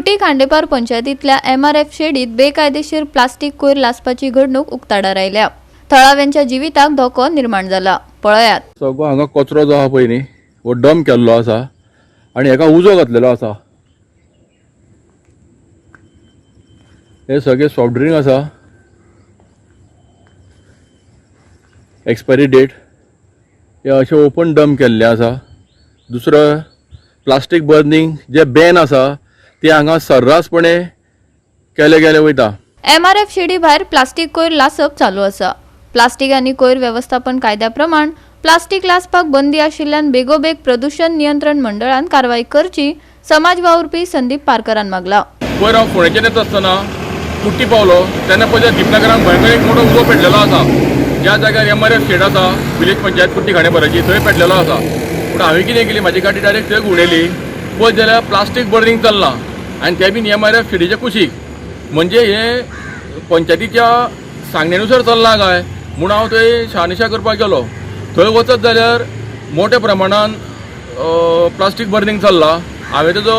Kurti Khandepar पंचायतींतल्या MRF शेडीत बेकायदेशीर plastic कोयर लासपाची घडणूक उक्ताडार आयल्या. थळाव्यांच्या जिविताक धोको निर्माण जाला. पळयात. सगळो हांगा कचरो जो आहा पळय न्ही, हो डंप केल्लो आसा आनी हेका उजो घातलेलो आसा. हे सगळे सॉफ्ट ड्रिंक आसा, एक्सपायरी डेट. हे अशें ओपन डंप केल्लें आसा. दुसरो, प्लास्टीक बर्निंग जे बॅन आसा ते हांगा सर्रासपणे केले गेले वयता. एमआरएफ शेडी भायर प्लास्टीक कोयर लासप चालू आसा. प्लास्टीक आनी कोयर वेवस्थापन कायद्या प्रमाण प्लास्टीक लासपाक बंदी आशिल्ल्यान बेगोबेग प्रदूषण नियंत्रण मंडळान कारवाय करची, समाज वावुरपी संदीप पारकरान मागला. पयर हांव फोंडेच्यान येता आसतना कुट्टी पावलो तेन्ना पळय, दीपनगरान भयंकर एक मोठो उजो पेटलेलो आसा. ज्या जाग्यार एमआरएफ शेड आसा, विलेज पंचायत कुट्टी खांडेपाराची, थंय पेटलेलो आसा. पूण हांवें कितें केली, म्हाजी गाडी डायरेक्ट थंय घुंवडयली. पळयत जाल्यार प्लास्टीक बर्निंग चल्लां आनी तें बीन एमआरएफ शेडीच्या कुशीक. म्हणजे हे पंचायतीच्या सांगण्यानुसार चल्लां काय म्हूण हांव थंय शहानिशा करपाक गेलो. थंय वचत जाल्यार मोठ्या प्रमाणान प्लास्टीक बर्निंग चल्लां. हांवें तेजो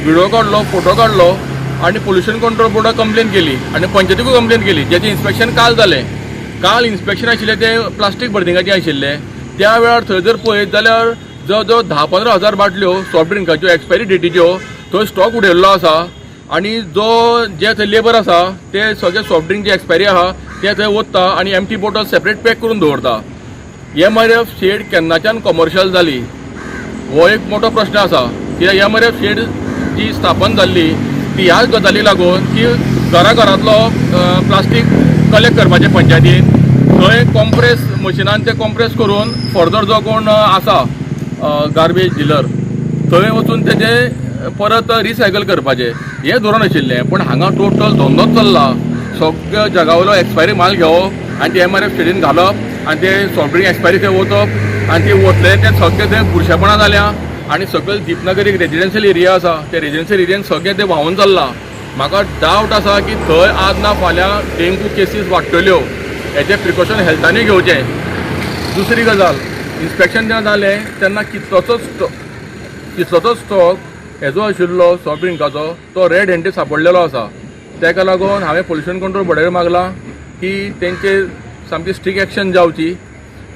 व्हिडिओ काडलो, फोटो काडलो आनी पोल्युशन कंट्रोल बोर्डाक कंप्लेन केली आनी पंचायतीकूय कंप्लेन केली, जेचें इन्स्पेक्शन काल जालें. काल इन्स्पेक्शन आशिल्लें तें प्लास्टीक बर्निंगाचें आशिल्लें. त्या वेळार थंय जर पळयत जाल्यार जवळ जवळ 10-15 हजार बाटल्यो सॉफ्ट ड्रिंकाच्यो एक्सपायरी डेटीच्यो थंय स्टॉक उडयल्लो आसा आनी जो जे थंय लेबर आसा ते सगळे सॉफ्ट ड्रिंक जे एक्सपायरी आहा ते थंय वोत्ता आनी एम्प्टी बॉटल सेपरेट पॅक करून दवरता. एमआरएफ शेड केन्नाच्यान कॉमर्शियल जाली, हो एक मोठो प्रश्न आसा. कित्याक एमआरएफ शेड जी स्थापन जाल्ली ती ह्याच गजाली लागून की घरा घरांतलो प्लास्टीक कलेक्ट करपाचें पंचायतीन, थंय कॉम्प्रेस मशिनान ते कॉम्प्रेस करून फर्दर जो कोण आसा गार्बेज डिलर थंय वचून तेजे परत रिसायकल करपाचें हें धोरण आशिल्लें. पूण हांगा टोटल धंदोच चल्ला. सगळ्या जगा वयलो एक्सपायरी माल घेवप आनी ते एमआरएफ शेडीन घालप आनी ते सॉफ्ट ड्रिंक एक्सपायरी थंय वचप आनी ते वतले ते सगळे थंय बुरशेपणां जाल्या. आनी सकयल दीपनगर एक रेजिडेन्शियल एरिया आसा, ते रेजिडेन्शियल एरियन सगळें ते व्हांवून चल्लां. म्हाका डावट आसा की थंय आज ना फाल्यां डेंगू केसीस वाडटल्यो. हेजें प्रिकॉशन हेल्थानूय घेवचें. दुसरी गजाल, इन्स्पेक्शन जेन्ना जालें तेन्ना कितलोसोच स्टॉक हेजो आशिल्लो सॉफ्ट ड्रिंकाचो, तो रेड हँडेड सापडलेलो आसा. ताका लागून हांवें पोल्युशन कंट्रोल बोर्डाक मागलां की तेंचे सामकी स्ट्रिक्ट एक्शन जावची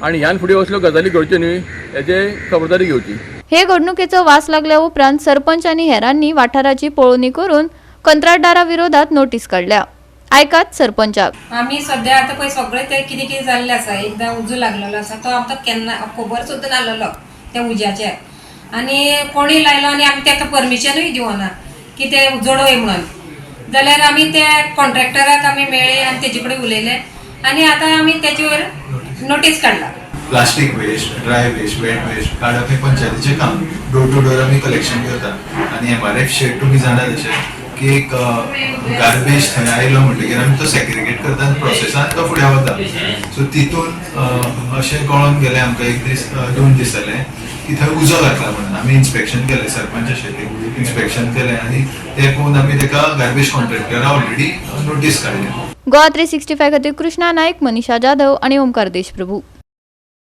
आनी ह्यान फुडें असल्यो गजाली घडच्यो न्हय हेजे खबरदारी घेवची. हे घडणुकेचो वास लागल्या उपरांत सरपंच आनी हेरांनी वाठाराची पळोवणी करून कंत्राटदारा विरोधात नोटीस काडल्या. आयकात सरपंचाक. आमी सद्या आतां पळय सगळें तें कितें कितें जाल्लें आसा. एकदां उजो लागलेलो आसा, तो आमकां केन्ना खबर सुद्दां नासलेलो त्या उज्याचेर आनी कोणी लायलो आनी आमी ताका परमिशनूय दिवना की ते जडोय म्हणून. जाल्यार आमी त्या कॉन्ट्रॅक्टराक आमी मेळ्ळे आनी तेजे कडेन उलयले आनी आतां आमी तेजेर नोटीस काडला. Plastic waste, dry waste, wet waste काडप हें पंचायतीचें काम. डोर टू डोर आमी कलेक्शन करता आनी एमआरएफ शेड तुमी जाणा तशें की एक गार्बेज थंय आयलो म्हणटगीर आमी तो सेग्रिगेट करता आनी प्रोसेसान तो फुडें वता. सो तितून अशें कळोन गेलें आमकां एक दीस, 2 दीस जाले की थंय उजो घातला म्हणून. आमी इन्स्पेक्शन केलें, सरपंच आशिल्ले, इन्स्पेक्शन केलें आनी तें पळोवन आमी तेका गार्बेज कॉन्ट्रॅक्टरा ऑलरेडी नोटीस काडल्या. गोवा 365 खातीर कृष्णा नाईक, मनीषा जाधव आणि ओमकार देशप्रभू.